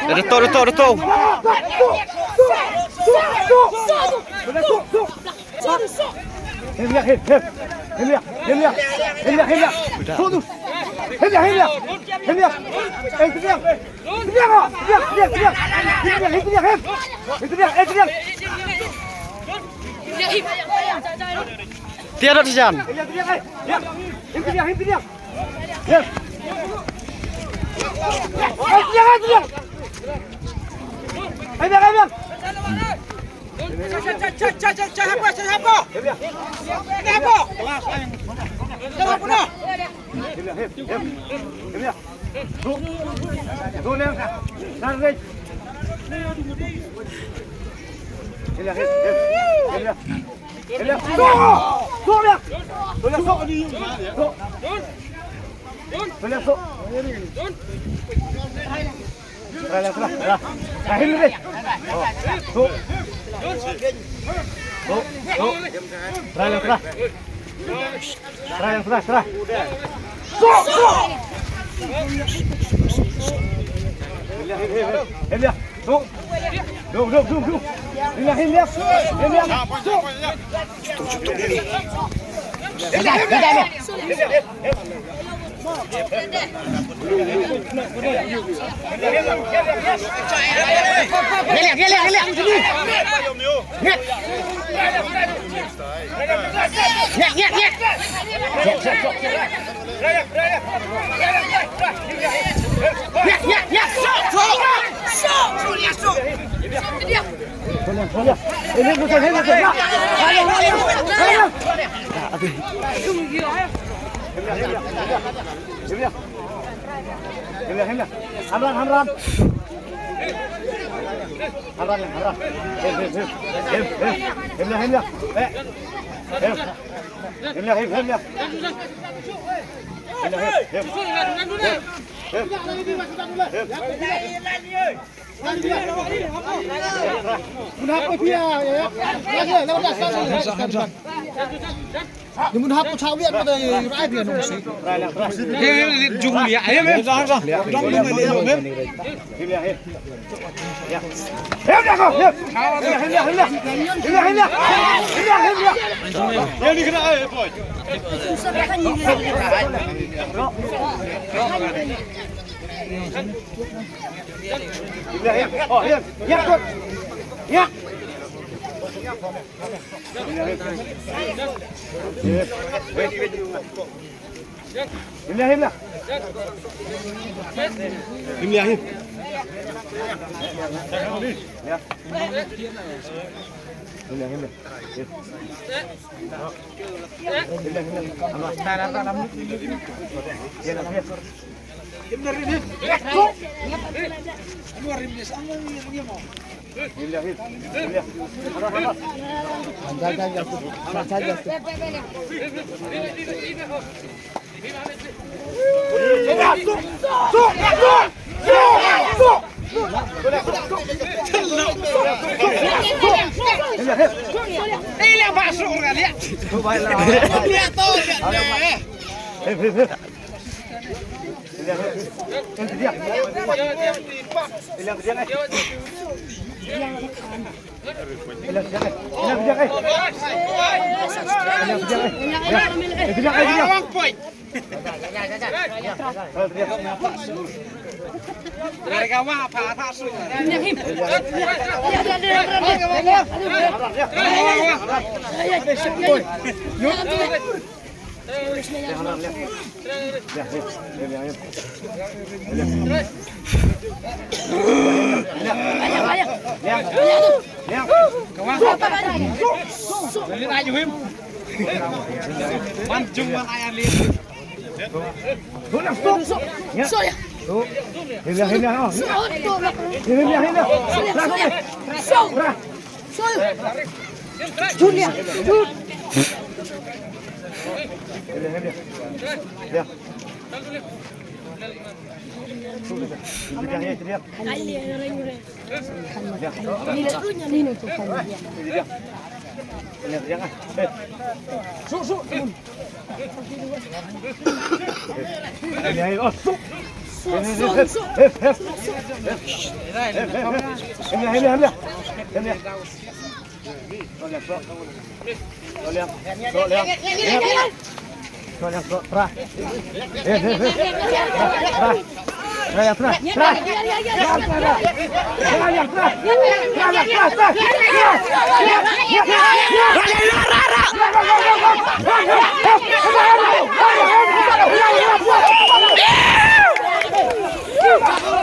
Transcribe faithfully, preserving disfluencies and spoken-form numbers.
Dato, dato, dato. Hem ïa, hem, hem. Hem ïa, hem ïa. Hem ïa, hem ïa. Hem ïa, hem ïa. Hem ïa, hem ïa. Eh, hem ïa. Hem ïa, hem ïa, hem ïa, hem ïa. Hem ïa, hem ïa, hem. Hem ïa, eh, hem ïa. Tiada tijan. Hem ïa, hem ïa, hem ïa. Hamran, hamran. Hamran, hamran. Hem, hem, hem. Hem, hem, hem. Eh. Hem. Hem, hem, hem. Hem, hem, hem. Hem. Hem. Mun hap ko pia, ya, ya. Hamza, Hamza. Ni mun hap ko chawi at ko dei rai pia nong si. Ye, ye, ye, jung lia. Ye, ye, Hamza, Hamza. Jung lia, ye, ye. Hem ïa ko, hem. Hem ïa, hem ïa, hem ïa. Hem ïa, hem ïa. Hem ïa, hem ïa. Ye, ni kena, eh, boy. Hem ïa, hem. Oh, hem. Ïa, kot. Ïa. Him ïa, him ïa. Him ïa, him. Ïa. Him ïa, him ïa. Him ïa, him ïa. Him ïa, him ïa. Julia, Julia.